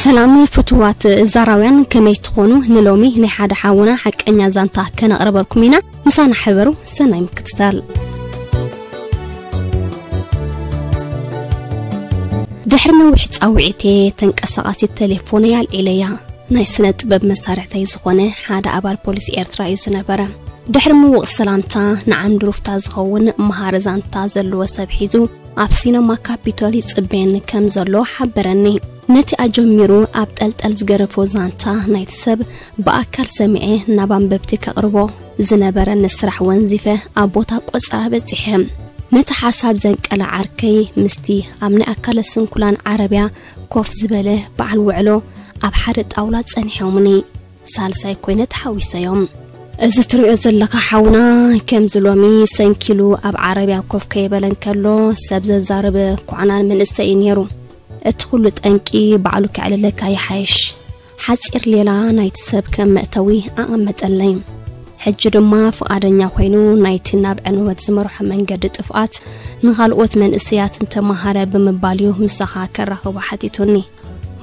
ሰላም ፍቱዋት ዛራውያን፣ ከመይ ትኾኑ? ንሎሚ ናይ ሓደ ሓውና ሓቀኛ ዛንታ ከነቕርበልኩም ኢና። ምሳና ሕበሩ። ሰናይ ምክትታል። ድሕሪ ነዊሕ ጻውዒቴ ተንቀሳቓሲት ቴሌፎነይ ኣልዒለያ። ናይ ስነ ጥበብ መሳርሕተይ ዝኾነ ሓደ ኣባል ፖሊስ ኤርትራ እዩ ዝነበረ። ድሕሪ ምዉቕ ሰላምታ፣ ንዓንድሩፍታ ዝኸውን መሃሪ ዛንታ ዘለዎ ሰብ ሒዙ ኣብ ሲነማ ካፒቶል ይጽበየኒ ከም ዘሎ ሓበረኒ። ነቲ ኣጀሚሩ ኣብ ጠልጠል ዝገደፎ ዛንታ ናይቲ ሰብ ብኣካል ሰሚዐ ናብ ኣንበብቲ ከቕርቦ ዝነበረኒ ስራሕ ወንዚፈ ኣብ ቦታ ቆጸራ በጺሐ። ነቲ ሓሳብ ዘንቀለ ዓርከይ ምስቲ ኣብ ናይ ኣካለ ስንኩላን ዓረብያ ኮፍ ዝበለ በዓል ውዕሎ ኣብ ሓደ ጣውላ ጸኒሖምኒ። ሳልሳይ ኮይነ ተሓዊሰዮም። እዚ ትሪኦ ዘለኻ ሓውና ከምዚ ሎሚ ሰንኪሉ ኣብ ዓረብያ ኮፍ ከይበለ እንከሎ ሰብ ዘዛርብ ኳዕናን መንእሰይ እዩ ነይሩ። እቲ ኩሉ ጠንቂ ባዕሉ ከዕልለካ ይሓይሽ። ሓጺር ሌላ ናይቲ ሰብ ከም መእተዊ ኣቐመጠለይ። ሕጂ ድማ ፍቓደኛ ኮይኑ ናይቲ ናብ ዕንወት ዝመርሖ መንገዲ ጥፍኣት ንኻልኦት መንእሰያት እንተመሃረ ብምባል እዩ ምሳኻ ከራኽቦ ሓቲቱኒ።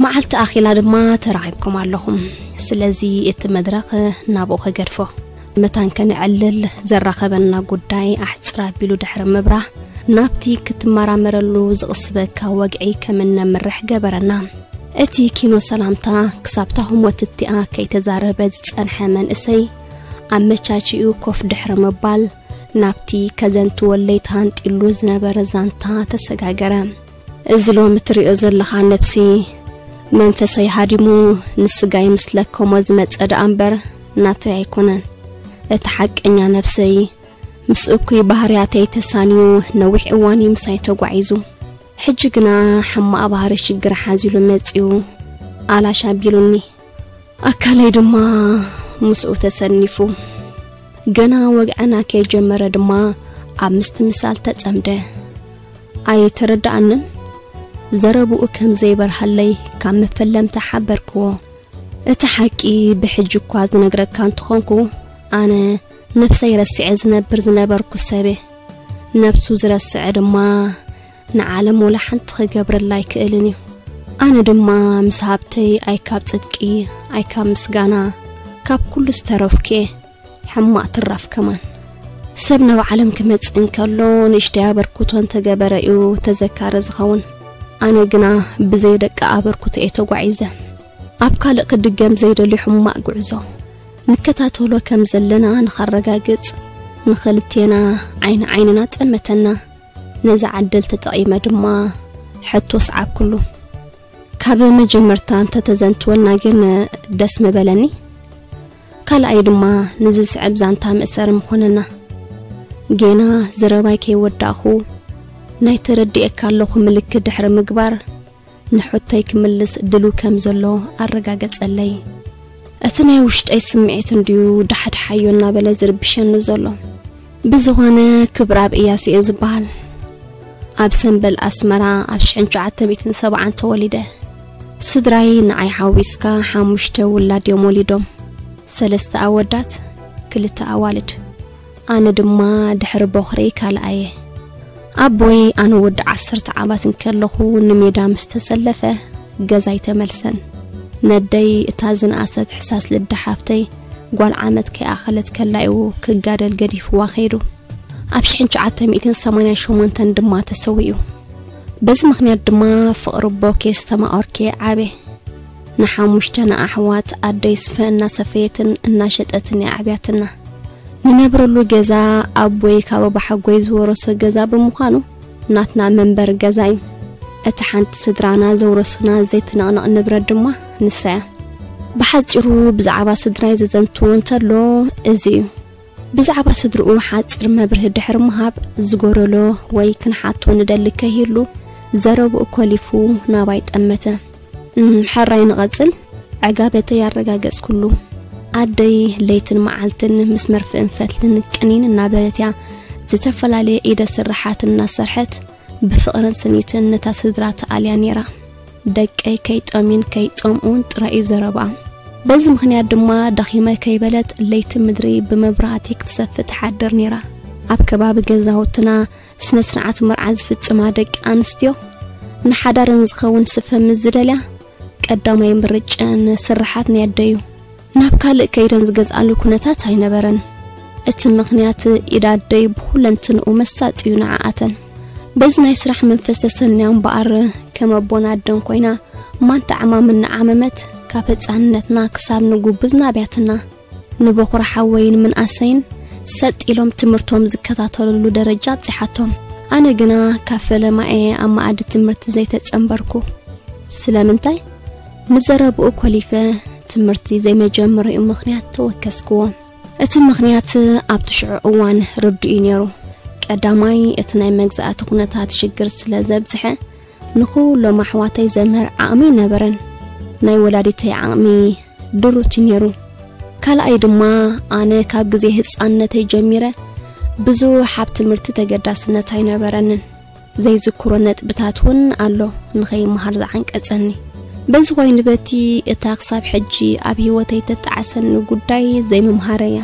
መዓልቲ ኣኺላ ድማ ተራኺብኩም ኣለኹም። ስለዚ እቲ መድረኽ ናብኡ ክገድፎ። መታን ከነዕልል ዘራኸበና ጉዳይ ኣሕጽር ኣቢሉ ድሕሪ ምብራህ፣ ናብቲ ክትመራመረሉ ዝቕስበካ ወግዒ ከም እነምርሕ ገበረና። እቲ ኪኖ ሰላምታ ክሳብታ ህሞት እቲኣ ከይተዛረበ ዝጸንሐ መንእሰይ፣ ኣመቻችኡ ኮፍ ድሕሪ ምባል፣ ናብቲ ከዘንትወለይ ተሃንጢሉ ዝነበረ ዛንታ ተሰጋገረ። እዚ ሎሚ እትሪኦ ዘለኻ ነብሲ፣ መንፈሰይ ሃዲሙ ንስጋይ ምስ ለከሞ ዝመጸ ደኣ እምበር ናተይ ኣይኮነን። እቲ ሓቀኛ ነብሰይ፣ ምስ እኩይ ባህርያተይ ተሳንዩ ነዊሕ እዋን እዩ ምሳይ ተጓዒዙ። ሕጂ ግና ሕማቕ ባህሪ ሽግር ሓዚሉ መጺኡ፣ ኣላሽ ኣቢሉኒ። ኣካለይ ድማ ምስኡ ተሰኒፉ። ገና ወግዐና ከይጀመረ ድማ ኣብ ምስትምሳል ተጸምደ። ኣይተረድኣንን። ዘረብኡ ከም ዘይበርሃለይ ካብ መፈለምታ ሓበርክዎ። እቲ ሓቂ ብሕጂ እኳ ዝነግረካ እንተኾንኩ፣ ኣነ ነብሰይ ረሲዐ ዝነብር ዝነበርኩ ሰበ፣ ነብሱ ዝረስዐ ድማ ንዓለም ወላ ሓንቲ ክገብረላ ኣይክእልን እዩ። ኣነ ድማ ምስ ሃብተይ ኣይ ካብ ጽድቂ፣ ኣይ ካብ ምስጋና፣ ካብ ኩሉ ዝተረፍኩ እየ። ሕማቕ ትራፍ ከማን። ሰብ ናብ ዓለም ክመጽእ እንከሎ ንእሽተይ ኣበርክቶ እንተገበረ እዩ ተዘካሪ ዝኸውን። ኣነ ግና ብዘይ ደቂ ኣበርክቶ እየ ተጓዒዘ። ኣብ ካልእ ክድገም ዘይደልዮ ሕማቕ ጉዕዞ። ንከታተሎ ከም ዘለና ንኸረጋግጽ፣ ንኽልቴና ዓይኒ ዓይንና ጠመተና። ነዛ ዕድል ተጠቒመ ድማ ሕቶ ሰዓብኩሉ። ካብ መጀመርታ እንተተዘንትወልና ግን ደስ ምበለኒ። ካልኣይ ድማ ንዝስዕብ ዛንታ መእሰሪ ምኾነና። ጌና ዘረባይ ከይወዳእኹ፣ ናይ ተረዲኤካ ኣለኹ ምልክት ድሕሪ ምግባር፣ ንሕቶይ ክምልስ ድሉው ከም ዘሎ ኣረጋገጸለይ። እቲ ናይ ውሽጠይ ስምዒት እንድዩ ዳሕድሓዮ እናበለ ዝርብሸኒ ዘሎ። ብዝኾነ፣ ክብረኣብ እያሱ እየ ዝበሃል። ኣብ ሰምበል ኣስመራ ኣብ ሽሕን ትሽዓተ ሚእትን ሰብዓን ተወሊደ። ስድራይ ንዓይ ሓዊስካ ሓሙሽተ ውላድ እዮም ወሊዶም። ሰለስተ ኣወዳት፣ ክልተ ኣዋልድ። ኣነ ድማ ድሕሪ ቦኽረይ ካልኣየ። ኣቦይ ኣነ ወዲ ዓሰርተ ዓመት እንከለኹ ንሜዳ ምስ ተሰለፈ ገዛይ ተመልሰን። ነደይ እታ ዝነኣሰት ሕሳስ ልዳ ሓፍተይ ጓል ዓመት ከይኣኸለት ከላ እዩ ክጋደል ገዲፍዋ ከይዱ። ኣብ ሽሕን ትሽዓተ ሚእትን ሰማንያን ሸሞንተን ድማ ተሰዊኡ። በዚ ምኽንያት ድማ ፍቕሪ ቦኬ ዝተማቐርኩ ዓበ። ንሓሙሽተና ኣሕዋት ኣደይ ስፈ እናሰፈየትን እናሸጠትን እያ ኣዕብያትና። ንነብረሉ ገዛ ኣቦይ ካብ ኣባሓጎይ ዝወረሶ ገዛ ብምዃኑ፣ ናትና መንበሪ ገዛ እዩ። እቲ ሓንቲ ስድራና ዘውረሱና ዘይትነቕነቕ ንብረት ድማ ንሳ እያ። ብሓጺሩ ብዛዕባ ስድራይ ዘዘንትዎ እንተሎ እዚ እዩ። ብዛዕባ ስድርኡ ሓጺር መብርሂ ድሕሪ ምሃብ፣ ዝጎደሎ ወይ ክንሓቶ ንደሊ ከይህሉ፣ ዘረብኡ ኮሊፉ ናባይ ጠመተ። እም፣ ሕራይ ንቐጽል። ዕጋበተይ ኣረጋገጽኩሉ። ኣደይ ለይትን መዓልትን ምስ መርፍእን ፈትልን ቅኒን እናበለት እያ ዝተፈላለየ ኢደ ስራሓት እናሰርሐት ብፍቕርን ስኒትን ነታ ስድራ ተኣልያ ነይራ። ደቀይ ከይጠምዩን ከይጸምኡን ጥራይ እዩ ዘረብኣ። በዚ ምኽንያት ድማ ደኺመ ከይበለት ለይቲ ምድሪ ብመብራህቲ ክትሰፊ ትሓድር ነይራ። ኣብ ከባቢ ገዛውትና ስነ ስርዓት መርዓ ዝፍጽማ ደቂ ኣንስትዮ ንሓዳረን ዝኸውን ስፈ ምስ ዝደልያ፣ ቀዳማይ ምርጨን ስርሓት ናይ ኣደዩ። ናብ ካልእ ከይደን ዝገዝኣሉ ኩነታት ኣይነበረን። እቲ ምኽንያት ኢድ ኣደይ ብኹለንትንኡ መሳጢ እዩ ንዓኣተን። በዚ ናይ ስራሕ መንፈስ ተሰንያ እምበኣር ከም ኣቦን ኣደን ኮይና ማንታ ዕማም እናዓመመት ካብ ህፃንነትና ክሳብ ንጉብዝ ናብያትና። ንበኹር ሓወይን ምንኣሰይን ሰጥ ኢሎም ትምህርቶም ዝከታተልሉ ደረጃ ኣብፂሓቶም። ኣነ ግና ካብ ፈለማኤ ኣብ መኣዲ ትምህርቲ ዘይተፀንበርኩ። ስለምንታይ? ንዘረብኡ ኮሊፈ ትምህርቲ ዘይመጀመሪኡ ምኽንያት ተወከስክዎ። እቲ ምኽንያት ኣብቲ ሽዑ እዋን ርዱእ እዩ ነይሩ። ቀዳማይ እቲ ናይ መግዛእቲ ኩነታት ሽግር ስለ ዘብዝሐ ንኹሎም ኣሕዋተይ ዘምህር ዓቕሚ ነበረን። ናይ ወላዲተይ ዓቕሚ ድሩት እዩ ነይሩ። ካልኣይ ድማ ኣነ ካብ ግዜ ህፃንነተይ ጀሚረ ብዙሕ ኣብ ትምህርቲ ተገዳስነት ኣይነበረንን። ዘይዝክሮ ነጥብታት እውን ኣሎ ንኸይመሃር ዝዓንቀፀኒ። በዚ ኮይኑ በቲ እታ ክሳብ ሕጂ ኣብ ህይወተይ ተጣዕሰኒ ጉዳይ ዘይምምሃረያ።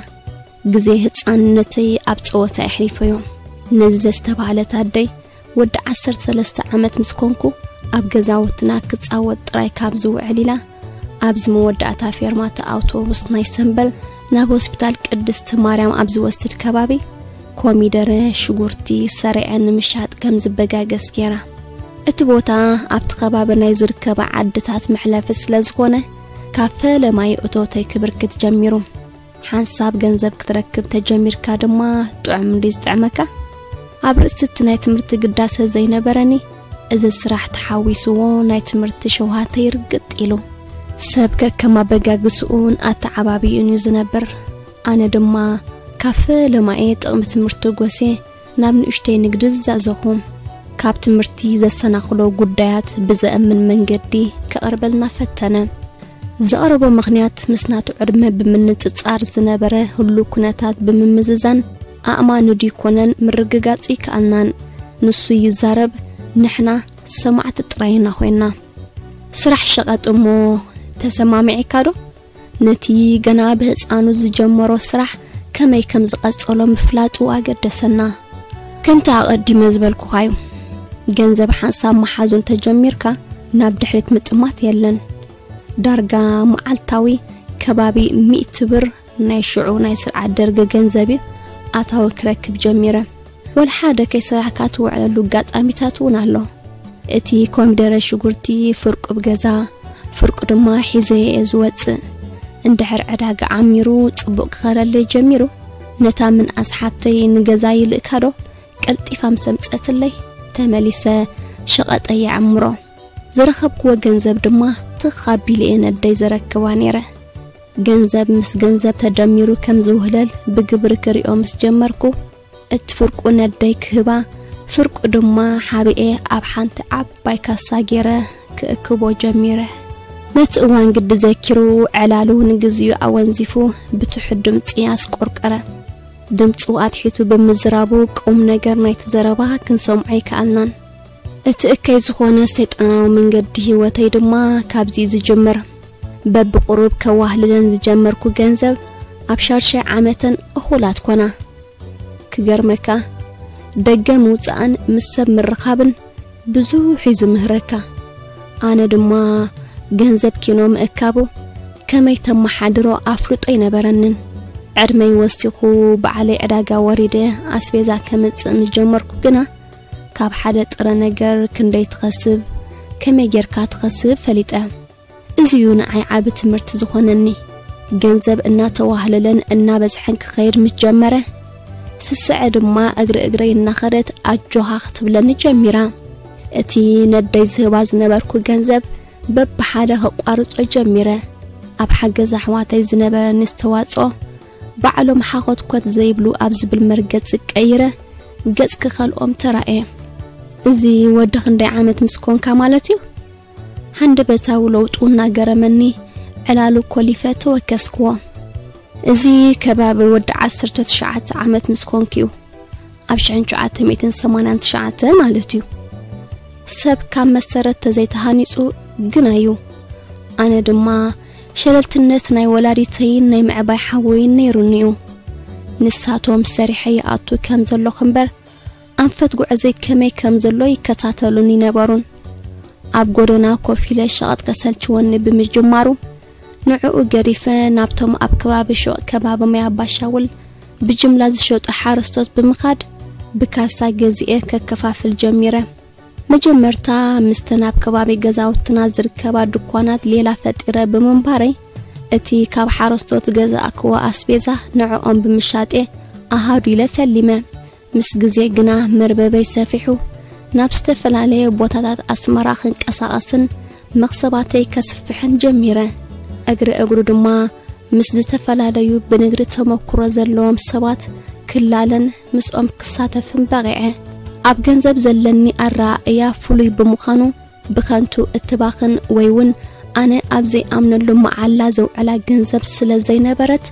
ግዜ ህፃንነተይ ኣብ ፀወታ የሕሊፈዮ። ነዚ ዘስተባህለት ኣደይ ወዲ ዓሰርተ ሰለስተ ዓመት ምስ ኮንኩ ኣብ ገዛውትና ክፃወት ጥራይ ካብ ዝውዕል ኢላ ኣብዚ መወዳእታ ፌርማታ ኣውቶቡስ ናይ ሰምበል ናብ ሆስፒታል ቅድስቲ ማርያም ኣብ ዝወስድ ከባቢ ኮሚደረ፣ ሽጉርቲ ሰሪዐ ንምሻጥ ከም ዝበጋገስ ገይራ። እቲ ቦታ ኣብቲ ከባቢ ናይ ዝርከባ ዓድታት መሕለፊ ስለ ዝኾነ ካብ ፈለማይ እቶተይ ክብርክት ጀሚሩ። ሓንሳብ ገንዘብ ክትረክብ ተጀሚርካ ድማ ጥዑም እንዲ ዝጥዕመካ። ኣብ ርእሲ እቲ ናይ ትምህርቲ ግዳሰ ዘይነበረኒ እዚ ስራሕ ተሓዊስዎ ናይ ትምህርቲ ሸውሃተይ ርግጥ ኢሉ። ሰብ ከከም ኣበጋግስኡን ኣተዓባቢኡን እዩ ዝነብር። ኣነ ድማ ካብ ፈለማኤ ጥቕሚ ትምህርቲ ጎሴ ናብ ንእሽተይ ንግዲ ዝዛዘኹ። ካብ ትምህርቲ ዘሰናኽሎ ጉዳያት ብዘእምን መንገዲ ከቕርበልና ፈተነ። ዘቕረቦ ምኽንያት ምስ ናቱ ዕድመ ብምንጽጻር ዝነበረ ህሉ ኩነታት ብምምዝዛን ኣእማኑ ዲኮነን ምርግጋጹ ይከኣልናን። ንሱ ይዛረብ፣ ንሕና ሰማዕቲ ጥራይ ኢና ኮይና። ስራሕ ሸቐጥ እሞ ተሰማሚዒካ ዶ? ነቲ ገና ብህፃኑ ዝጀመሮ ስራሕ ከመይ ከም ዝቐጸሎ ምፍላጡ ኣገደሰና። ከምቲ ኣቐዲመ ዝበልኩኻዩ፣ ገንዘብ ሓንሳብ መሓዙ እንተጀሚርካ ናብ ድሕሪት ምጥማት የለን። ዳርጋ መዓልታዊ ከባቢ ሚእቲ ብር ናይ ሽዑ ናይ ስርዓት ደርጊ ገንዘብ እዩ ኣታዊ ክረክብ ጀሚረ። ወላ ሓደ ከይሰራሕካ ትውዕለሉ ኣጋጣሚታት እውን ኣሎ። እቲ ኮሚደረ ሽጉርቲ ፍርቁ ብገዛ ፍርቁ ድማ ሒዞ እየ ዝወፅእ። እንድሕር ዕዳጋ ዓሚሩ ፅቡቕ ክኸረለይ ጀሚሩ፣ ነታ ምንኣስ ሓብተይ ንገዛ ይልእካ ዶ ቀልጢፋ ምስ ኣምፀትለይ ተመሊሰ ሸቐጠይ ይዕምሮ። ዝረኸብክዎ ገንዘብ ድማ ትኽ ኣቢለ እየ ነደይ ዘረክባ ነይረ። ገንዘብ ምስ ገንዘብ ተደሚሩ ከም ዝውህለል ብግብሪ ክሪኦ ምስ ጀመርኩ፣ እቲ ፍርቁ ነደይ ክህባ፣ ፍርቁ ድማ ሓቢኤ ኣብ ሓንቲ ዓባይ ካሳ ገይረ ክእክቦ ጀሚረ። ነቲ እዋን ግዲ ዘኪሩ፣ ዕላሉ ንግዚኡ ኣወንዚፉ ብትሑት ድምጺ ኣስቆርቀረ። ድምጹ ኣትሒቱ ብምዝራቡ፣ ቁም ነገር ናይቲ ዘረባ ክንሰምዖ ኣይከኣልናን። እቲ እከይ ዝኾነ ሰይጣናዊ መንገዲ ህይወተይ ድማ ካብዚ ዝጅምር። በብቁሩብ ከዋህልለን ዝጀመርኩ ገንዘብ ኣብ ሻድሻይ ዓመተን እኹላት ኮና። ክገርመካ፣ ደገ ምውጻእን ምስ ሰብ ምርኻብን ብዙሕ እዩ ዝምህረካ። ኣነ ድማ ገንዘብ ኪኖ ምእካቡ ከመይ ተመሓድሮ ኣፍልጦ ኣይነበረንን። ዕድመይ ወሲኹ ባዕለይ ዕዳጋ ወሪደ ኣስቤዛ ከምጽእ ምስ ጀመርኩ ግና ካብ ሓደ ጥረ ነገር ክንደይ ትኸስብ፣ ከመይ ጌርካ ትኸስብ ፈሊጠ። እዚ እዩ ንዓይ ዓቢ ትምህርቲ ዝኾነኒ። ገንዘብ እናተዋህለለን እናበዝሐን ክኸይድ ምስ ጀመረ፣ ስስዐ ድማ እግሪ እግረይ እናኸደት ኣጆኻ ክትብለኒ ጀሚራ። እቲ ነደይ ዝህባ ዝነበርኩ ገንዘብ በብሓደ ከቋርጾ ጀሚረ። ኣብ ሓገዝ ኣሕዋተይ ዝነበረኒ ኣስተዋጽኦ ባዕሎም ሓኾትኮት ዘይብሉ ኣብ ዝብል መርገጽ ቀይረ ገጽ ክኸልኦም ተራእየ። እዚ ወዲ ክንደይ ዓመት ምስ ኮንካ ማለት እዩ? ሃንደበታዊ ለውጡ እናገረመኒ ዕላሉ ኮሊፈ ተወከስክዎ። እዚ ከባቢ ወዲ ዓሰርተ ትሽዓተ ዓመት ምስ ኮንክዩ፣ ኣብ ሽሕን ትሽዓተ ሚእትን ሰማንያን ትሽዓተ ማለት እዩ። ሰብ ካብ መሰረት ተዘይተሃኒጹ ግና እዩ። ኣነ ድማ ሸለልትነት ናይ ወላዲተይን ናይ ምዕባይ ሓወይን ነይሩኒ እዩ። ንሳቶም ሰሪሐ ይኣቱ ከም ዘለኹ እምበር፣ ኣንፈት ጉዕዘይ ከመይ ከም ዘሎ ይከታተሉኒ ነበሩን። ኣብ ጎደና ኮፍ ኢለ ሸቐጥ ከሰልችወኒ ብምጅማሩ፣ ንዕኡ ገዲፈ ናብቶም ኣብ ከባቢ ሹቕ ከባቢ ማይ ኣባሻውል ብጅምላ ዝሸጡ ሓረስቶት ብምኻድ ብካሳ ገዚኤ ከከፋፍል ጀሚረ። መጀመርታ ምስተን ኣብ ከባቢ ገዛውትና ዝርከባ ድኳናት ሌላ ፈጢረ ብምንባረይ፣ እቲ ካብ ሓረስቶት ዝገዛእክዎ ኣስቤዛ ንዕኦም ብምሻጤ ኣሃዱ ኢለ ፈሊመ። ምስ ግዜ ግና መርበበይ ሰፊሑ ናብ ዝተፈላለየ ቦታታት ኣስመራ ክንቀሳቐስን መኽሰባተይ ከስፍሕን ጀሚረ። እግሪ እግሩ ድማ ምስ ዝተፈላለዩ ብንግዲ ተመኩሮ ዘለዎም ሰባት ክላለን ምስኦም ክሳተፍን በቒዐ። ኣብ ገንዘብ ዘለኒ ኣረኣእያ ፍሉይ ብምዃኑ፣ ብኸንቱ እትባኽን ወይ እውን ኣነ ኣብ ዘይኣምነሉ መዓላ ዘውዕላ ገንዘብ ስለ ዘይነበረት፣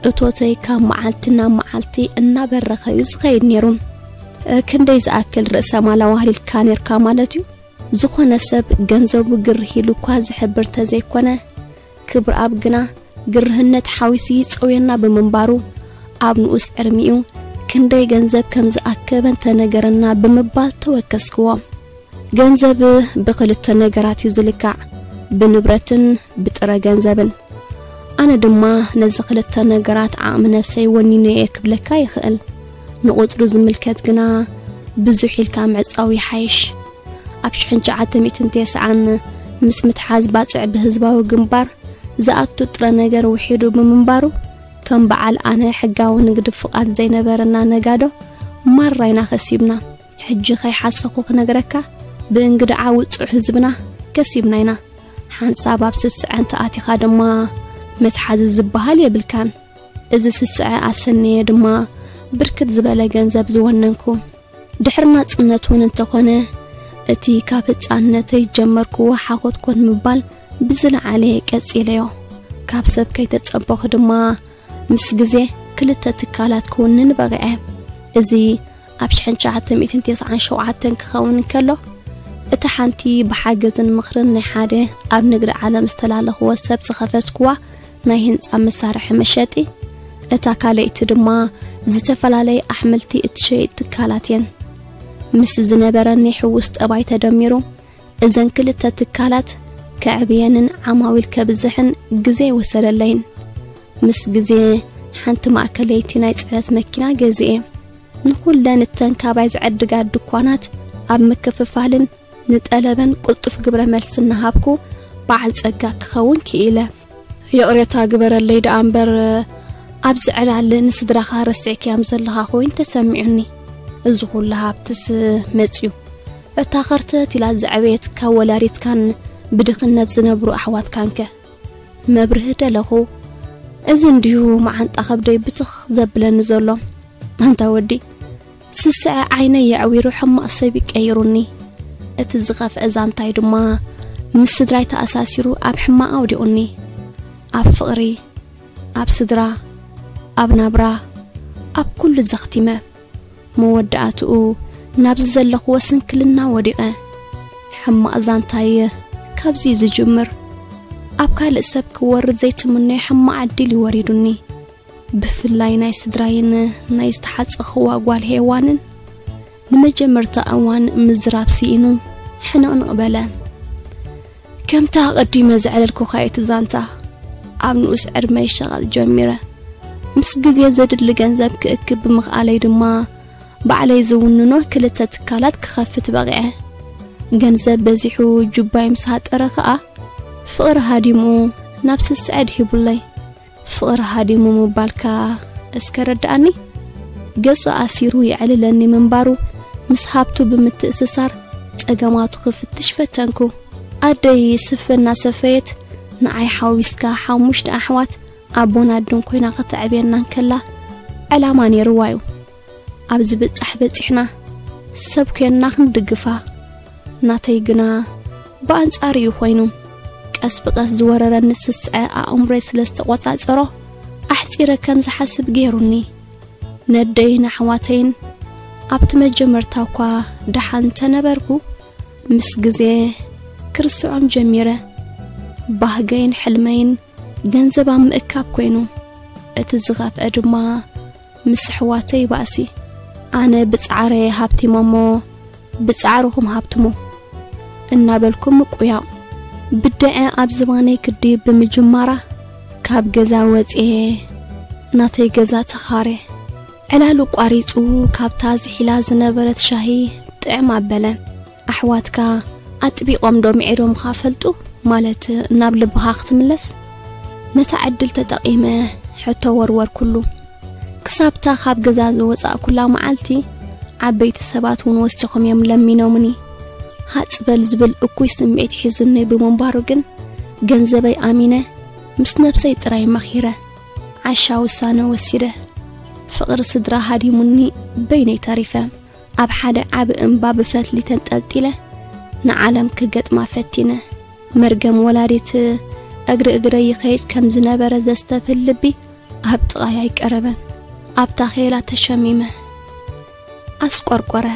እቶተይ ካብ መዓልቲ ናብ መዓልቲ እናበረኸ እዩ ዝኸይድ ነይሩ። እ፣ ክንደይ ዝኣክል ርእሰ ማል ኣዋህሊልካ ነይርካ ማለት እዩ? ዝኾነ ሰብ ገንዘቡ ግርህ ኢሉ እኳ ዝሕብር ተዘይኮነ፣ ክብረኣብ ግና ግርህነት ሓዊሱ ይጸውየና ብምንባሩ፣ ኣብ ንኡስ ዕድሚኡ ክንደይ ገንዘብ ከም ዝኣከበ እንተነገረና ብምባል ተወከስክዎ። ገንዘብ ብኽልተ ነገራት እዩ ዝልካዕ፣ ብንብረትን ብጥረ ገንዘብን። ኣነ ድማ ነዚ ክልተ ነገራት ዓቕሚ ነብሰይ ወኒነ እየ ክብለካ ይኽእል። ንቑጽሩ ዝምልከት ግና ብዙሕ ኢልካ ምዕጻው ይሓይሽ። ኣብ ሽሕን ትሽዓተ ሚእትን ተስዓን ምስ ምትሓዝ ባጽዕ ብህዝባዊ ግንባር ዝኣቱ ጥረ ነገር ውሒዱ ብምንባሩ፣ ከም በዓል ኣነ ሕጋዊ ንግዲ ፍቓድ ዘይነበረና ነጋዶ ማራ ኢና ከሲብና። ሕጂ ከይሓሰኹ ክነግረካ፣ ብእንግድዓ ውጹዕ ህዝብና ከሲብና ኢና። ሓንሳብ ኣብ ስስዐ እንተ ኣቲኻ ድማ መትሓዚ ዝበሃል የብልካን። እዚ ስስዐ ኣሰነየ ድማ ብርክት ዝበለ ገንዘብ ዝወነንኩ። ድሕሪ ናጽነት እውን እንተኾነ፣ እቲ ካብ ህጻንነተይ ዝጀመርኩዎ ሓኾት ኮት ምባል ብዝለዓለ ቀጺለዮ። ካብ ሰብ ከይተጸበኹ ድማ ምስ ግዜ ክልተ ትካላት ክውንን በቕዐ። እዚ ኣብ ሽሕን ትሽዓተ ሚእትን ተስዓን ሸውዓተን ክኸውን እንከሎ፣ እታ ሓንቲ ብሓገዝን ምኽርን ናይ ሓደ ኣብ ንግዲ ዓለም ዝተላለኽዎ ሰብ ዝኸፈትኩዋ ናይ ህንጻ መሳርሒ መሸጢ፣ እታ ካልኣይቲ ድማ ዝተፈላለየ ኣሕምልቲ እትሸይጥ ትካላት እየን። ምስ ዝነበረኒ ሕዉስ ጠባይ ተደሚሩ፣ እዘን ክልተ ትካላት ከዕብየንን ዓማዊል ከብዝሕን ግዜ ይወሰደለይን። ምስ ግዜ ሓንቲ ማእከለይቲ ናይ ጽዕነት መኪና ገዚኤ። ንኹለን እተን ካባይ ዝዕድጋ ድኳናት ኣብ ምክፍፋልን ንጠለበን ቅልጡፍ ግብረ መልሲ እናሃብኩ በዓል ጸጋ ክኸውን ክኢለ። ይቕሬታ ግበረለይ ደኣ እምበር፣ ኣብዚ ዕላል ንስድራኻ ረሲዕክያም ዘለኻ ኮይኑ ተሰሚዑኒ። እዚ ኩሉ ሃብትስ መጽዩ፣ እታ ኸርተት ኢላ ዝዐበየት ካብ ወላዲትካን ብድኽነት ዝነብሩ ኣሕዋትካንከ? መብርሂ ደለኹ። እዚ እንድዩ መዓንጣ ከብደይ ብትኽ ዘብለኒ ዘሎ። ኣንታ ወዲ፣ ስስዐ ዓይነይ የዕዊሩ ሕማቕ ሰብ እዩ ቀይሩኒ። እቲ ዝኸፍአ ዛንታይ ድማ ምስ ስድራይ ተኣሳሲሩ ኣብ ሕማቕ ኣውዲቑኒ። ኣብ ፍቕሪ፣ ኣብ ስድራ፣ ኣብ ናብራ፣ ኣብ ኩሉ ዘኽቲመ። መወዳእትኡ ናብዚ ዘለኽዎ ስንክልና ወዲቐ። ሕማቕ ዛንታይ ካብዚ እዩ ዝጅምር። ኣብ ካልእ ሰብ ክወርድ ዘይትምነዮ ሕማቕ ዕድል እዩ ወሪዱኒ። ብፍላይ ናይ ስድራይን ናይ ዝተሓጸኽዋ ጓል ሄዋንን ንመጀመርታ እዋን ምዝራብ ስኢኑ ሕንቕንቕ በለ። ከምታ ኣቐዲመ ዘዕለልኩኻ እቲ ዛንታ፣ ኣብ ንኡስ ዕድመይ ሸቐጥ ጀሚረ። ምስ ግዜ ዘድሊ ገንዘብ ክእክብ ብምኽኣለይ ድማ፣ ባዕለይ ዝውንኖ ክልተ ትካላት ክኸፍት በቒዐ። ገንዘብ በዚሑ ጁባይ ምስ ሃጠረ ከኣ፣ ፍቕሪ ሃዲሙ ናብ ስስዐ ድሂቡለይ። ፍቕሪ ሃዲሙ ምባልካ እስከ ረድኣኒ? ገጹ ኣሲሩ የዕልለኒ ምንባሩ፣ ምስ ሃብቱ ብምትእስሳር ጸገማቱ ክፍትሽ ፈተንኩ። ኣደይ ስፈ እናሰፈየት፣ ንዓይ ሓዊስካ ሓሙሽተ ኣሕዋት ኣቦን ኣድን ኮይና ከተዕብየና እንከላ፣ ዕላማ ነይርዋ እዩ። ኣብዚ ብጻሕ በጺሕና፣ ሰብ ኮይንና ክንድግፋ። ናተይ ግና ብኣንጻሩ እዩ ኮይኑ። ቀስ ብቐስ ዝወረረኒ ስስዐ ኣእምሮይ ስለ ዝተቖጻጸሮ፣ ኣሕጺረ ከም ዝሓስብ ገይሩኒ። ነደይን ኣሕዋተይን ኣብቲ መጀመርታ እኳ ደሓን እንተነበርኩ፣ ምስ ግዜ ክርስዖም ጀሚረ። ባህገይን ሕልመይን ገንዘብ ኣብ ምእካብ ኮይኑ፣ እቲ ዝኸፍአ ድማ ምስ ኣሕዋተይ ባእሲ። ኣነ ብጻዕረይ ሃብቲመ እሞ ብጻዕርኹም ሃብትሙ። እናበልኩ ምቁያ። ብደዐ ኣብ ዝባነይ ክዲ ብምጅማራ፣ ካብ ገዛ ወፅኤ ናተይ ገዛ ተኻረ። ዕላሉ ቋሪፁ፣ ካብታ ዝሒላ ዝነበረት ሻሂ ጥዕም ኣበለ። ኣሕዋትካ ኣጥቢቖም ዶ ምዒዶምኻ ፈልጡ? ማለት ናብ ልብኻ ክትምለስ? ነታ ዕድል ተጠቒመ ሕቶ ወርወርኩሉ። ክሳብታ ካብ ገዛ ዝወጻእኩላ መዓልቲ፣ ዓበይቲ ሰባት እውን ወሲኾም እዮም ለሚኖምኒ። ሃጽ በል ዝብል እኩይ ስምዒት ሒዙኒ ብምንባሩ ግን፣ ገንዘበይ ኣሚነ፣ ምስ ነብሰይ ጥራይ መኺረ፣ ዓሻ ውሳነ ወሲደ። ፍቕሪ ስድራ ሃዲሙኒ፣ በይነይ ተሪፈ። ኣብ ሓደ ዓቢ እምባ ብፈትሊ ተንጠልጢለ፣ ንዓለም ክገጥማ ፈቲነ። መርገም ወላዲት እግሪ እግረይ ይኸይድ ከም ዝነበረ ዘስተብህል ልቢ ኣብ ጥቓይ ኣይቀረበን። ኣብታ ኼላ ተሸሚመ። ኣስቆርቆረ።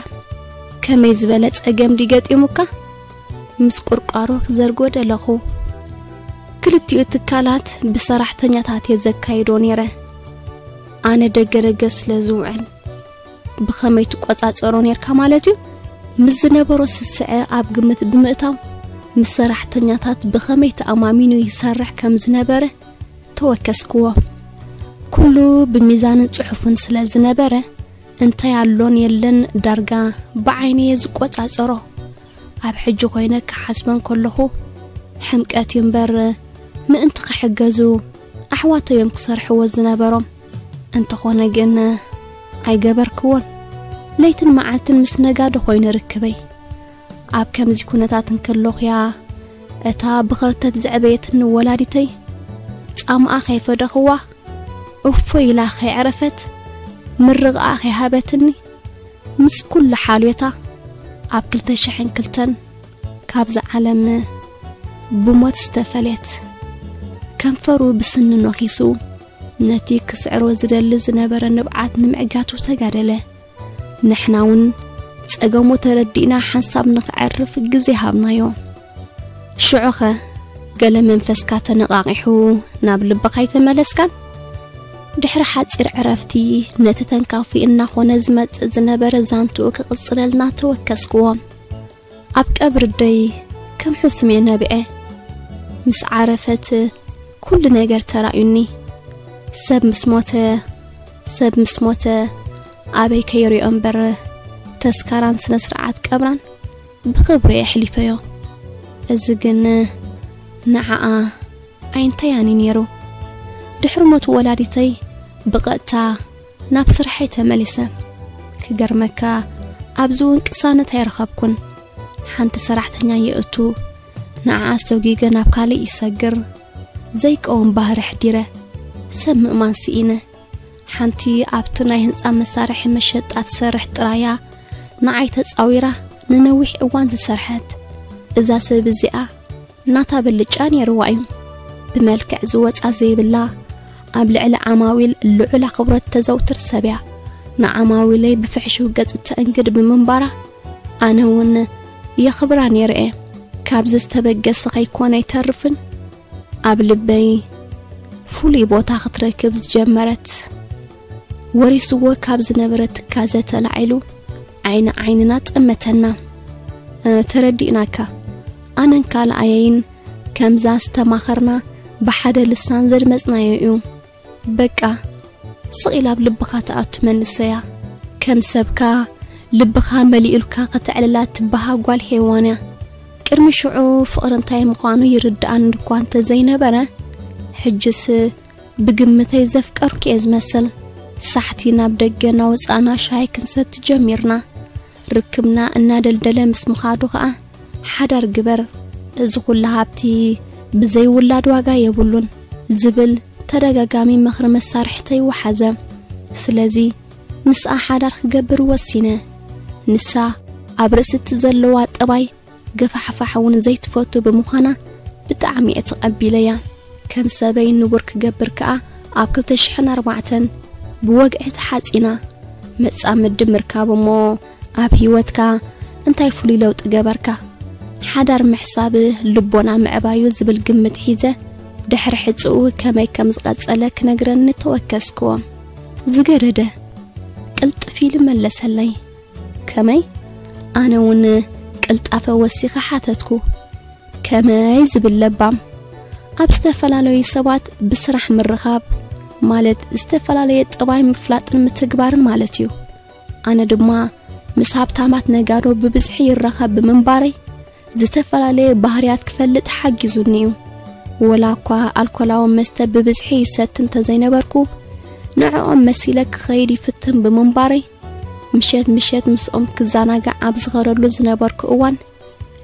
ከመይ ዝበለ ጸገም ድዩ ገጢሙካ? ምስ ቁርቋሮ ክዘርጎ ደለኹ። ክልቲኡ ትካላት ብሰራሕተኛታት እየ ዘካይዶ ነይረ። ኣነ ደገ ደገ ስለ ዝውዕል፣ ብኸመይ ትቆጻጸሮ ነርካ ማለት እዩ? ምስ ዝነበሮ ስስዐ ኣብ ግምት ብምእታው፣ ምስ ሰራሕተኛታት ብኸመይ ተኣማሚኑ ይሰርሕ ከም ዝነበረ ተወከስክዎ። ኩሉ ብሚዛንን ጽሑፍን ስለ ዝነበረ፣ እንታይ ኣሎን የለን ዳርጋ ብዓይኒ እየ ዝቆጻጸሮ። ኣብ ሕጂ ኮይነ ክሓስበን ከለኹ፣ ሕምቀት እዩ እምበር፣ ምእንቲ ክሕገዙ ኣሕዋተይ እዮም ክሰርሕዎ ዝነበሮም። እንተኾነ ግን ኣይገበርክዎን። ለይትን መዓልትን ምስ ነጋዶ ኮይኑ ርክበይ። ኣብ ከምዚ ኩነታት እንከለኹ እያ እታ ብኽርተት ዘዕበየትኒ ወላዲተይ ጻምኣ ከይፈደኽዋ፣ እፎይ ኢላ ከይዕረፈት፣ ምርቓኣ ከይሃበትኒ፣ ምስ ኩሉ ሓልዮታ ኣብ ክልተ ሽሕን ክልተን ካብዛ ዓለም ብሞት ዝተፈልየት። ከንፈሩ ብስኒ ነኺሱ፣ ነቲ ክስዕሮ ዝደሊ ዝነበረ ንብዓት ንምዕጋቱ ተጋደለ። ንሕና እውን ጸገሙ ተረዲእና ሓንሳብ ንኽዕርፍ ግዜ ሃብናዮ። ሽዑኸ ገለ መንፈስካ ተነቓቒሑ ናብ ልብኻ ኣይተመለስካን? ድሕሪ ሓጺር ዕረፍቲ፣ ነቲ ተንካፊ እናኾነ ዝመጽእ ዝነበረ ዛንትኡ ክቕጽለልና ተወከስክዎ። ኣብ ቀብሪ ኣደይ ከም ሕሱም እየ ነቢዐ። ምስ ዓረፈት ኩሉ ነገር ተራእዩኒ። ሰብ ምስ ሞተ፣ ሰብ ምስ ሞተ ኣበይ ከይሪኦ እምበር፣ ተስካራን ስነ ስርዓት ቀብራን ብኽብሪ የሕሊፈዮ። እዚ ግን ንዓኣ ኣይንታያን እዩ ነይሩ። ድሕሪ ሞት ወላዲተይ ብቐጥታ ናብ ስርሐይ ተመሊሰ። ክገርመካ፣ ኣብዚ እውን ቅሳነት ኣይረኸብኩን። ሓንቲ ሰራሕተኛ የእቱ፣ ንዓኣ ሰጒገ ናብ ካልእ ይሰግር። ዘይቀውም ባህሪ ኣሕዲረ፣ ሰብ ምእማን ስኢነ። ሓንቲ ኣብቲ ናይ ህንጻ መሳርሒ መሸጣ ትሰርሕ ጥራያ ንዓይ ተጻዊራ ንነዊሕ እዋን ዝሰርሐት እዛ ሰብ እዚኣ፣ ናታ ብልጫ ነይርዋ እዩ። ብመልክዕ ዝወጻ ዘይብላ፣ ኣብ ልዕሊ ዓማዊል ልዑል ኣኽብሮት ተዘውትር ሰብ እያ። ንዓማዊለይ ብፍሕሹው ገጽ ተእንግድ ብምንባራ፣ ኣነ እውን የኽብራ ነይረ እየ። ካብዚ ዝተበገሰ ከይኮነ ኣይተርፍን። ኣብ ልበይ ፍሉይ ቦታ ክትረክብ ዝጀመረት፣ ወሪስዎ ካብ ዝነበረ ትካዘ ተላዒሉ ዓይኒ ዓይንና ጠመተና። እ፣ ተረዲእናካ። ኣነን ካልኣየይን ከምዛ ዝተማኸርና ብሓደ ልሳን ዘድመጽናዮ እዩ። በቃ፣ ስቕ ኢላ ኣብ ልብኻ ትኣቱ መንእሰያ። ከም ሰብካ ልብኻ መሊኡልካ ከተዕልላ ትበሃ ጓል ሄዋን እያ። ቅድሚ ሽዑ ፍቕሪ እንታይ ምዃኑ ይርድኣኒ እኳ እንተ ዘይነበረ፣ ሕጅስ ብግምተይ ዘፍቀርኩ እየ ዝመስል። ሳሕቲ ናብ ደገ እናወጻእና ሻሂ ክንሰቲ ጀሚርና። ርክብና እናደልደለ ምስ ምኻዱ ኸኣ፣ "ሓዳር ግበር፣ እዚ ኹሉ ሃብቲ ብዘይ ውላድ ዋጋ የብሉን" ዝብል ተደጋጋሚ ምኽሪ መሳርሕተይ ወሓዘ። ስለዚ ምስኣ ሓዳር ክገብር ወሲነ። ንሳ ኣብ ርእሲ እቲ ዘለዋ ጠባይ ገፋሕፋሕ እውን ዘይትፈቱ ብምዃና ብጣዕሚ እየ ተቐቢለያ። ከም ሰበይ ንቡር ክገብር ከኣ ኣብ ክልተ ሽሕን ኣርባዕተን ብወግዒ ተሓጺና። መጻምዲ ምርካብ እሞ ኣብ ህይወትካ እንታይ ፍሉይ ለውጢ ገበርካ? ሓዳር ምሕሳብ ልቦና ምዕባዩ ዝብል ግምት ሒዘ ድሕሪ ሕጽኡ ከመይ ከም ዝቐጸለ ክነግረኒ ተወከስክዎ። ዝገደደ ቅልጥፍ ኢሉ መለሰለይ። ከመይ? ኣነ እውን ቅልጣፈ ወሲኸ ሓተትኩ። ከመይ ዝብል ለባም! ኣብ ዝተፈላለዩ ሰባት ብስራሕ ምርኻብ፣ ማለት ዝተፈላለየ ጠባይ ምፍላጥን ምትግባርን ማለት እዩ። ኣነ ድማ ምስ ሃብታማት ነጋዶ ብብዝሒ ይራኸብ ብምንባረይ፣ ዝተፈላለየ ባህርያት ክፈልጥ ሓጊዙኒ እዩ። ወላ እኳ ኣልኮላዊ መስተ ብብዝሒ ይሰቲ እንተዘይነበርኩ፣ ንዕኦም መሲለ ክኸይድ ይፍትን ብምንባረይ፣ ምሸት ምሸት ምስኦም ክዘናጋዕ ኣብ ዝኸደሉ ዝነበርኩ እዋን፣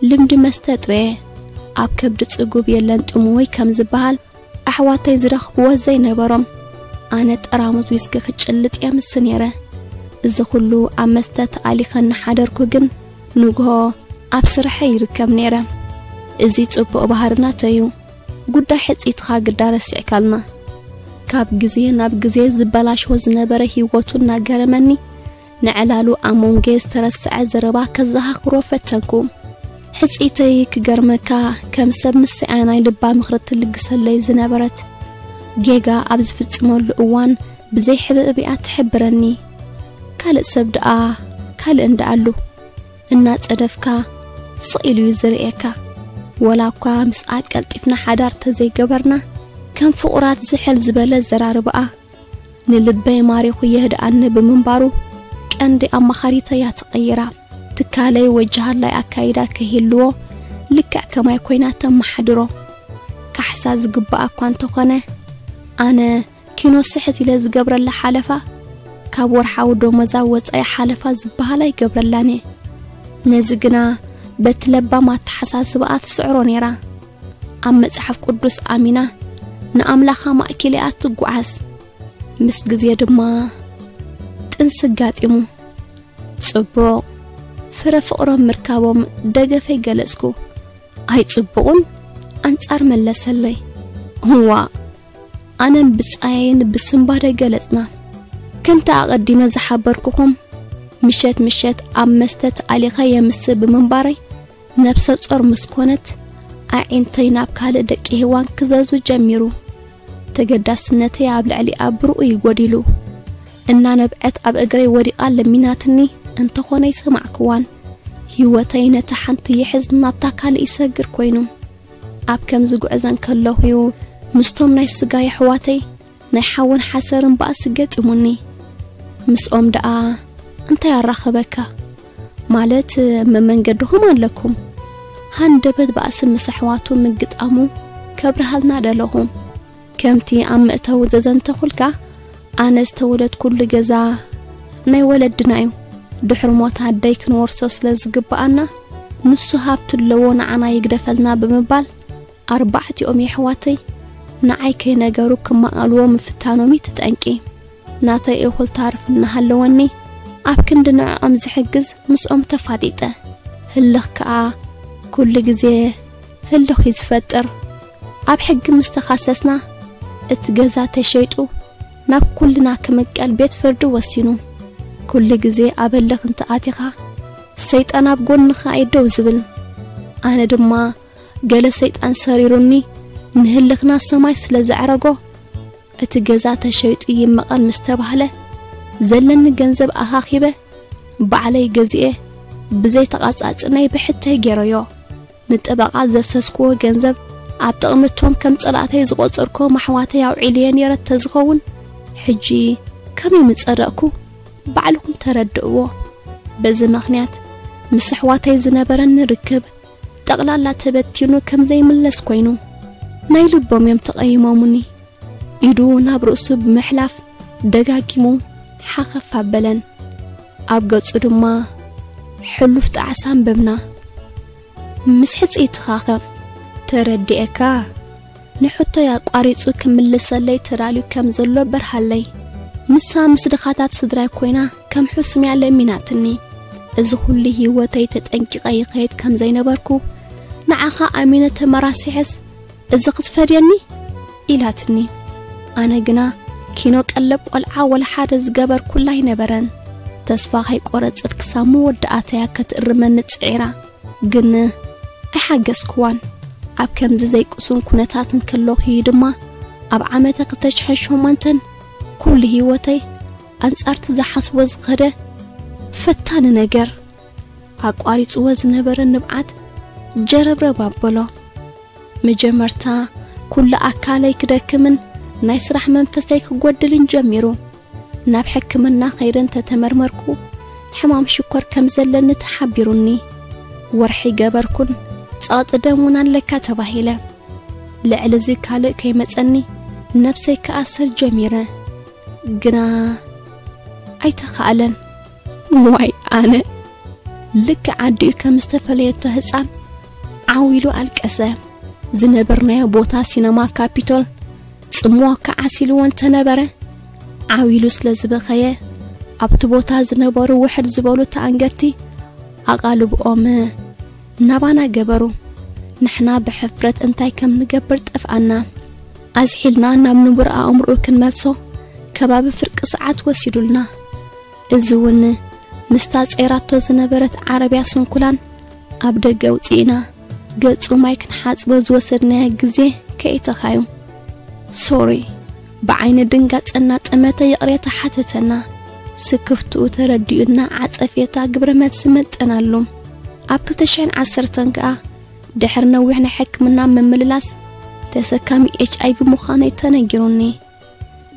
ልምዲ መስተ ጥሬ ኣብ ከብዲ ጽጉብ የለን ጥሙይ ከም ዝበሃል፣ ኣሕዋተይ ዝረኽብዎ ዘይነበሮም፣ ኣነ ጠራሙዝ ዊስኪ ክጭልጥ የምስ ነይረ። እዚ ኩሉ ኣብ መስተ ተኣሊኸ እናሓደርኩ ግን፣ ንግሆ ኣብ ስርሐ ይርከብ ነይረ። እዚ ጽቡቕ ባህርናተይ እዩ። ጉዳይ ሕጽይትኻ ግዳ ረሲዕካልና። ካብ ግዜ ናብ ግዜ ዝበላሽዎ ዝነበረ ህይወቱ እናገረመኒ፣ ንዕላሉ ኣብ መንጎ ዝተረስዐ ዘረባ ከዘኻኽሮ ፈተንኩ። ሕጽይተይ ክገርመካ፣ ከም ሰብ ምስኣ ናይ ልባ ምኽሪ ትልግሰለይ ዝነበረት፣ ጌጋ ኣብ ዝፍጽመሉ እዋን ብዘይ ሕብእቢኣ ትሕብረኒ። ካልእ ሰብ ደኣ ካልእ እንደኣሉ እናጸደፍካ ስቕ ኢሉ እዩ ዝርእየካ። ወላ እኳ ምስኣ ቀልጢፍና ሓዳር ተዘይገበርና፣ ከም ፍቑራት ዝሕል ዝበለ ዘራርባኣ ንልበይ ማሪኹ የህድኣኒ ብምንባሩ፣ ቀንዲ ኣማኻሪተይ እያ ተቐይራ። ትካለይ ወጃሃላይ ኣካይዳ ከይህልዎ፣ ልክዕ ከማይ ኮይና ተመሓድሮ። ካሕሳ ዝግባኣ እኳ እንተኾነ፣ ኣነ ኪኖ ስሕት ኢለ ዝገብረላ ሓለፋ፣ ካብ ወርሓዊ ደሞዛ ወጻኢ ሓለፋ ዝበሃል ኣይገብረላን እየ። ነዚ ግና በቲ ለባም ኣተሓሳስባኣ ትስዕሮ ነይራ። ኣብ መጽሓፍ ቅዱስ ኣሚና ንኣምላኻ ማእኪላ እያ ትጓዓዝ። ምስ ግዜ ድማ ጥንሲ ኣጋጢሙ። ጽቡቕ ፍረ ፍቕሮም ምርካቦም ደገፈይ ገለጽኩ። ኣይጽቡቕን ኣንጻር መለሰለይ። እዋ፣ ኣነን ብጻየይን ብስንባደ ገለጽና። ከምቲ ኣቐዲመ ዝሓበርኩኹም፣ ምሸት ምሸት ኣብ መስተ ተኣሊኸ የምስ ብምንባረይ፣ ነብሰ ጾር ምስ ኮነት፣ ኣዒንተይ ናብ ካልእ ደቂ ሄዋን ክዘዙ ጀሚሩ። ተገዳስነተይ ኣብ ልዕሊኣ ብርኡይ ጎዲሉ። እናነብዐት ኣብ እግረይ ወዲቓ ለሚናትኒ እንተኾነ ኣይሰማዕክዋን። ህይወተይ ነታ ሓንቲ ይሕዝ ናብታ ካልእ ይሰግር ኮይኑ። ኣብ ከምዚ ጉዕዘ እንከለኹ'ዩ ምስቶም ናይ ስጋ የሕዋተይ ናይ ሓውን ሓሰርን ባእሲ ገጢሙኒ። ምስኦም ደኣ እንታይ ኣራኸበካ? ማለት መመንገድኹም ኣለኩም። ሃንደበት ባእሲ ምስ ኣሕዋቱ ምግጣሙ ከብርሃልና ደለኹ። ከምቲ ኣብ መእተዊ ዘዘንተኹልካ፣ ኣነ ዝተወለድኩሉ ገዛ ናይ ወለድና እዩ። ድሕሪ ሞት ኣደይ ክንወርሶ ስለ ዝግብኣና፣ ንሱ ሃብቲ ኣለዎ ንዓና ይግደፈልና ብምባል፣ ኣርባዕቲኦም የሕዋተይ ንዓይ ከይነገሩ ክማቐልዎ ምፍታኖም እዩ እቲ ጠንቂ። ናተይ እኹል ታርፍ እናሃለወኒ፣ ኣብ ክንዲ ንዕኦም ዝሕግዝ ምስኦም ተፋጢጠ። ህልኽ ከኣ ኩሉ ግዜ ህልኽ እዩ ዝፈጥር። ኣብ ሕጊ ምስ ተኻሰስና፣ እቲ ገዛ ተሸይጡ ናብ ኩልና ክምቀል ቤት ፍርዲ ወሲኑ። ኩሉ ግዜ ኣብ ህልኽ እንተ ኣቲኻ፣ ሰይጣን ኣብ ጎንኻ እዩ ደው ዝብል። ኣነ ድማ ገለ ሰይጣን ሰሪሩኒ፣ ንህልኽና ሰማይ ስለ ዘዕረጎ፣ እቲ ገዛ ተሸይጡ ይመቐል ምስ ተባህለ፣ ዘለኒ ገንዘብ ኣኻኺበ፣ ባዕለይ ገዚኤ፣ ብዘይ ተቓጻጺ ናይ ብሕተይ ገይረዮ። ንጠበቓ ዘፍሰስክዎ ገንዘብ ኣብ ጥቕሚ እቶም ከም ጸላእተይ ዝቖጸርክዎም ኣሕዋተይ ኣውዒለዮ ነይረ ተዝኸውን፣ ሕጂ ከመይ ምጸደቕኩ ባዕልኹም ተረድእዎ። በዚ ምኽንያት ምስ ኣሕዋተይ ዝነበረኒ ርክብ ጠቕላላ ተበቲኑ ከም ዘይምለስ ኮይኑ፣ ናይ ልቦም እዮም ተቐይሞሙኒ። ኢዱ ናብ ርእሱ ብምሕላፍ ደጋጊሙ ሓኸፍ ኣበለን። ኣብ ገጹ ድማ ሕሉፍ ጣዕሳ ኣንበብና። ምስ ሕጽይትኻ ከ? ተረዲኤካ። ንሕቶይ ኣቋሪጹ ክምልሰለይ ተዳልዩ ከም ዘሎ በርሃለይ። ንሳ ምስ ድኻታት ስድራይ ኮይና ከም ሕሱም እያ ለሚናትኒ። እዚ ኩሉ ህይወተይ ተጠንቂቐ ይኸይድ ከም ዘይነበርኩ፣ ንዓኻ ኣሚነ ተመራሲሐስ እዚ ክትፈድየኒ? ኢላትኒ። ኣነ ግና ኪኖ ቀለብ ቆልዓ ወላ ሓደ ዝገበርኩላ ኣይነበረን። ተስፋ ከይቆረጸት ክሳብ መወዳእታ'ያ ከትእርመኒ ጽዒራ። ግን ኣይሓገዝክዋን። ኣብ ከምዚ ዘይቅሱን ኩነታት እንከለኹ'ዩ ድማ ኣብ ዓመተ ክልተ ሽሕን ሸሞንተን ኩሉ ህይወተይ ኣንጻርቲ ዝሓስቦ ዝኸደ ፈታኒ ነገር። ኣቋሪጽዎ ዝነበረ ንብዓት ጀረብረብ ኣበሎ። መጀመርታ ኩሉ ኣካለይ ክደክምን ናይ ስራሕ መንፈሰይ ክጎድልን ጀሚሩ። ናብ ሕክምና ከይደ እንተተመርመርኩ፣ ሕማም ሽኮር ከም ዘለኒ ተሓቢሩኒ። ወርሒ ገበርኩን፣ ጸቕጢ ደም እውን ኣለካ ተባሂለ። ልዕሊ እዚ ካልእ ከይመጸኒ፣ ነብሰይ ክኣስር ጀሚረ። ግና ኣይተኻእለን። ዋይ ኣነ! ልክዕ ኣዲኡ ከም ዝተፈለየቶ ህጻን ዓው ኢሉ ኣልቀሰ። ዝነበርናዮ ቦታ ሲነማ ካፒቶል ጽምዋ ክዓስ ኢልዎ እንተነበረ፣ ዓው ኢሉ ስለ ዝበኸየ፣ ኣብቲ ቦታ ዝነበሩ ውሕድ ዝበሉ ተኣንገድቲ ኣቓልብኦም ናባና ገበሩ። ንሕና ብሕፍረት እንታይ ከም ንገብር ጠፍኣና። ኣዝሒልና ናብ ንቡር ኣእምሮኡ ክንመልሶ ከባቢ ፍርቂ ሰዓት ወሲዱልና። እዚ እውን ምስታ ጸይራቶ ዝነበረት ዓረብያ ስንኩላን ኣብ ደገ ኣውጺእና ገጹ ማይ ክንሓጽቦ ዝወሰድናዮ ግዜ ከይተኻዩ። ሶሪ፣ ብዓይኒ ድንጋጸና ጠመተ ይቕሬታ ሓተተና። ስክፍትኡ ተረዲኡና ዓጸፌታ ግብረ መልሲ መጠናሉ። ኣብ ክልተ ሽሕን ዓሰርተን ከኣ ድሕሪ ነዊሕ ናይ ሕክምና ምምልላስ ተሰካሚ ኤች ኣይ ቪ ምዃነይ ተነጊሩኒ።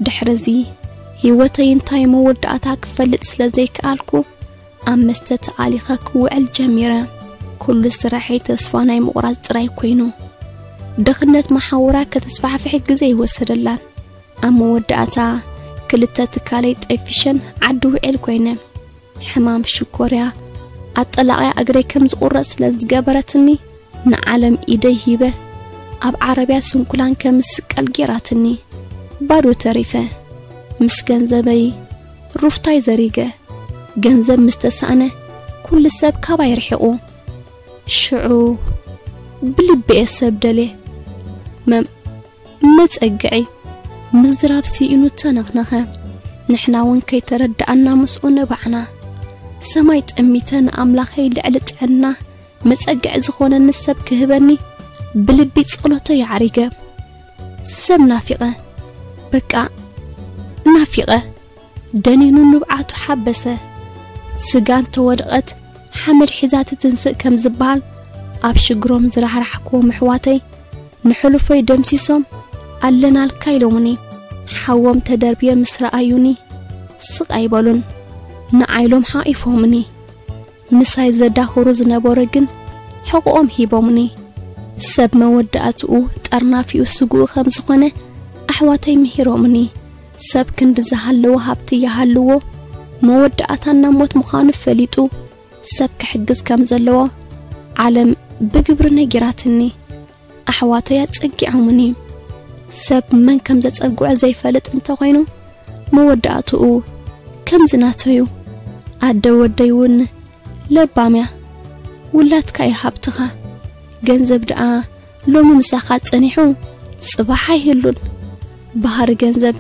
ድሕርዚ ህይወተይ እንታይ መወዳእታ ክፈልጥ ስለ ዘይከኣልኩ ኣብ መስተ ተኣሊኸ ክውዕል ጀሚረ። ኩሉ ስራሐይ ተስፋ ናይ ምቑራጽ ጥራይ ኮይኑ። ድኽነት መሓውራ ከተስፋሕፍሕ ግዜ ይወሰደላን። ኣብ መወዳእታ ክልተ ትካለይ ጠፊሸን ዓዲ ውዒል ኮይነ። ሕማም ሽኮርያ ኣጠላቕያ እግረይ ከም ዝቑረጽ ስለ ዝገበረትኒ ንዓለም ኢደይ ሂበ ኣብ ዓረብያ ስንኩላን ከም ስቀል ጌራትኒ። ባዶ ተሪፈ። ምስ ገንዘበይ ሩፍታይ ዘሪገ። ገንዘብ ምስ ተሳእነ ኩሉ ሰብ ካባይ ርሒቑ። ሽዑ ብልቢ እየ ሰብ ደልየ። መ-፣ መጸግዒ ምዝራብ ስኢኑ ተነኽነኸ። ንሕና እውን ከይተረዳኣና ምስኡ ነባዕና። ሰማይ ጠሚተ ንኣምላኸይ ልዕሊ ጥዕና መጸግዒ ዝኾነኒ ሰብ ክህበኒ ብልቢ ጸሎተይ ኣዕሪገ። ሰብ ናፊቐ፣ በቃ ናፊቐ። ደኒኑ ንብዓቱ ሓበሰ። ስጋ እንተወድቐት ሓመድ ሒዛ ትትንስእ ከም ዝበሃል፣ ኣብ ሽግሮም ዝራሕራሕክዎም ኣሕዋተይ ንሕሉፎይ ደምሲሶም ኣለናልካ ኢሎምኒ። ሓዎም ተደርብየ ምስ ረኣዩኒ ስቕ ኣይበሉን። ንዓይሎም ሓቒፎምኒ። ምሳይ ዘዳኽሩ ዝነበሩ ግን ሕቕኦም ሂቦምኒ። ሰብ መወዳእትኡ ጠርናፊኡ ስግኡ ከም ዝኾነ ኣሕዋተይ ምሂሮምኒ። ሰብ ክንዲ ዝሃለዎ ሃብቲ ይሃልዎ፣ መወዳእታና ሞት ምዃኑ ፈሊጡ ሰብ ክሕግዝ ከም ዘለዎ ዓለም ብግብሪ ነጊራትኒ። ኣሕዋተይ ኣጸጊዖምኒ። ሰብ መን ከም ዘጸግዖ ዘይፈልጥ እንተኾይኑ መወዳእትኡ ከምዚ ናተዩ። ኣደ ወደይ እውን ለባም እያ። ውላድካ እዩ ሃብትኻ። ገንዘብ ደኣ ሎሚ ምሳኻ ጸኒሑ ጽባሕ ኣይህሉን። ባህሪ ገንዘብ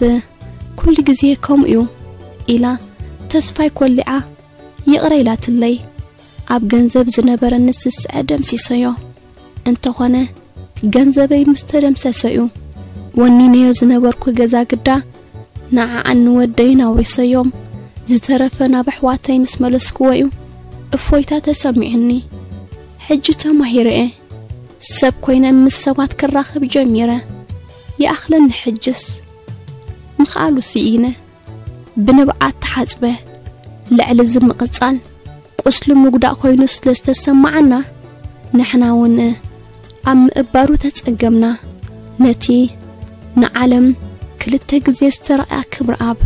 ኩሉ ግዜ ከምኡ እዩ ኢላ ተስፋይ ኮሊዓ ይቕረ ኢላትለይ። ኣብ ገንዘብ ዝነበረኒ ስስዐ ደምሲሰዮ። እንተኾነ ገንዘበይ ምስ ተደምሰሰ እዩ ወኒነዮ ዝነበርኩ ገዛ ግዳ ንዓኣን ንወደይን ኣውሪሰዮም። ዝተረፈ ናብ ኣሕዋተይ ምስ መለስክዎ እዩ እፎይታ ተሰሚዑኒ። ሕጂ ተማሂረ እየ። ሰብ ኮይነ ምስ ሰባት ክራኸብ ጀሚረ። ይኣኽለኒ ሕጅስ ምኽኣሉ ስኢነ። ብንብዓት ተሓጽበ። ልዕሊ እዚ ምቕጻል ቁስሉ ምጉዳእ ኮይኑ ስለ ዝተሰማዓና፣ ንሕና እውን ኣብ ምእባሩ ተጸገምና። ነቲ ንዓለም ክልተ ግዜ ዝተራእያ ክብረኣብ